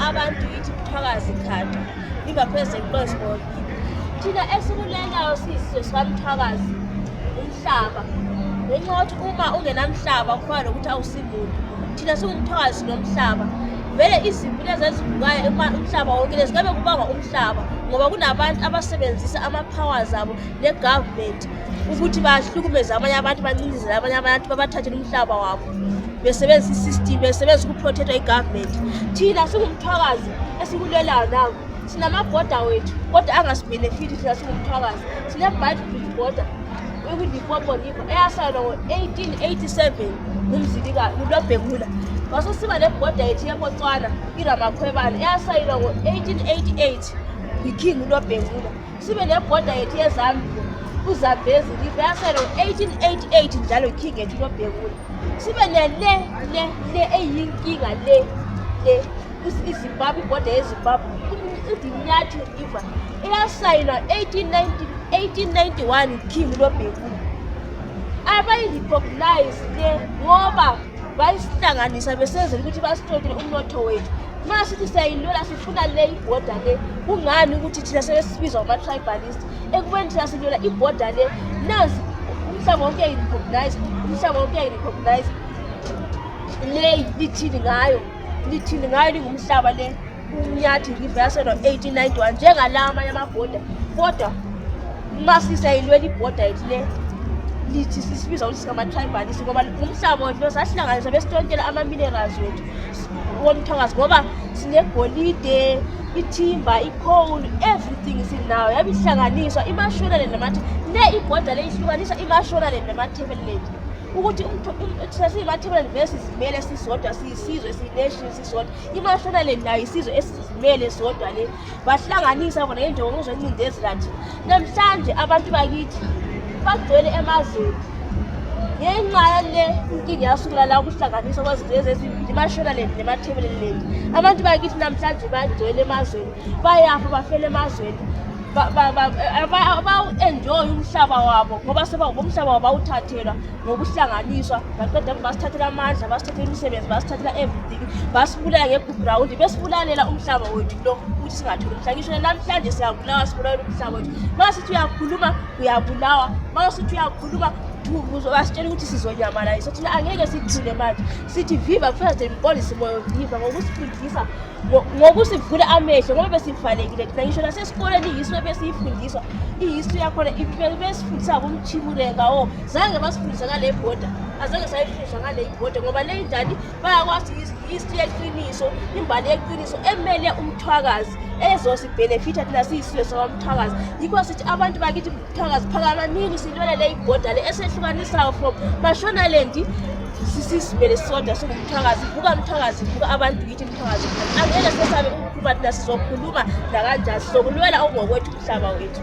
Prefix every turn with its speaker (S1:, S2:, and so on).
S1: Abantu yithi Mthwakazi khanda viva President Close. Thina esikulelayo siyisizwe sikaMthwakazi umhlaba, ngenxa yokuthi uma ungenamhlaba kufana nokuthi awusimuntu. Thina singumthwakazi nomhlaba. Vele izimpi lezi ezivukayo umhlaba wonke lezi ngabe kubangwa umhlaba, ngoba kunabantu abasebenzisa ama-powers abo ne-government ukuthi bahlukumeze abanye abantu, bancindezele abanye abantu, babathathele umhlaba wabo besebenzisa i-system, besebenzisa ukuprotectwa i-government. Thina singumthwakazi esikulwelayo nawo sinamabhoda wethu, kodwa angasibhenefithi thina singumthwakazi. Sine-Beitbridge border ekuLimpopo River eyasayinwa ngo-1887 nguMzilika nguLobhengula. Wasesiba nebhoda yethu yeBotswana, iRamakhwebane, eyasayinwa ngo-1888 yiKing uLobhengula. Sibe nebhoda yethu yeZambia, uZambezi River, eyasayinwa ngo-1888 njalo yiKing yethu uLobhengula. Sibe nele le le eyinkinga le le iZimbabwe, ibhoda yeZimbabwe, iNyathi River, eyasayinwa 1891 King Lobhengula. Abayi-recognize le ngoba bayisihlanganisa besenzela ukuthi basitshontshe umnotho wethu. Uma sithi siyayilwela, sifuna le ibhoda le, kungani ukuthi thina sebesibizwa ngama-tribalist ekubeni thina silwela ibhoda le? Nazi, umhlaba wonke uyayi-recognize, umhlaba wonke uyayi-recognize le. Lithini ngayo? Lithini ngayo lingumhlaba le uMnyathi River yasayinwa 1891 njengala amanye amabhoda? Kodwa uma sisayilwela ibhoda yethu le, lithi sisibiza ukuthi singama-tribalist, ngoba umhlaba wethu lo sahlanganisa besitontela ama-minerals wethu womthwakazi, ngoba sinegolide, ithimba, i-coal, everything sinayo. Yabe ihlanganiswa iMashonaland namathi le ibhoda le ihlukanisa iMashonaland namaThebeleland, ukuthi thina siyimaThebeleland vele sizimele sisodwa, siyisizwe, siyi-nation sisodwa. IMashonaland nayo isizwe esizimele sodwa. Le bahlanganisa bona ngenjongo zokuncindezela thina. Namhlanje abantu bakithi bagcwele emazweni ngenxa yale inkinga yasukela la ukuhlanganiswa kwezinto lezi ezimbili, iMashonaland nemaThebeleland. Abantu bakithi namhlanje bagcwele emazweni, bayafa, bafela emazweni, bawu-enjoy umhlaba wabo ngoba umhlaba wabo bawuthathelwa ngokuhlanganiswa. Baqeda basithathela amandla, basithathela imisebenzi, basithathela everything, basibulala nge-ground, besibulalela umhlaba wethu lo ukuthi singatholi umhlaba. Ngisho namhlanje siyabulawa, sibulalela umhlaba wethu. Uma sithi uyakhuluma, uyabulawa. Uma sithi uyakhuluma, basitshela ukuthi sizonyamalaliswa. Thina angeke sithule manje. Sithi viva President Mxolisi Moyo, viva ngokusifundisa, ngokusivula amehlo, ngoba besivalekile thina. Ngisho nasesikoleni i-history besiyifundiswa, i-history yakhona besifundisa kumchimurenga o zange basifundise ngale bhoda, azange sayifundiswa ngale ibhoda, ngoba le njani bayakwazi history yeqiniso, imbali yeqiniso emele umthwakazi ezosibhenefitha thina siyisizwe sakwamthwakazi. Yikho sithi abantu bakithi mthwakazi, phakamanini silwele le ibhoda le esehlukanisayo from Mashonaland, sisizimele sodwa singumthwakazi. Vuka mthwakazi, vuka abantu kithi mthwakazi. Angeke sesabe ukukhuluma thina, sizokhuluma nakanjani, sizokulwela okungokwethu umhlaba wethu.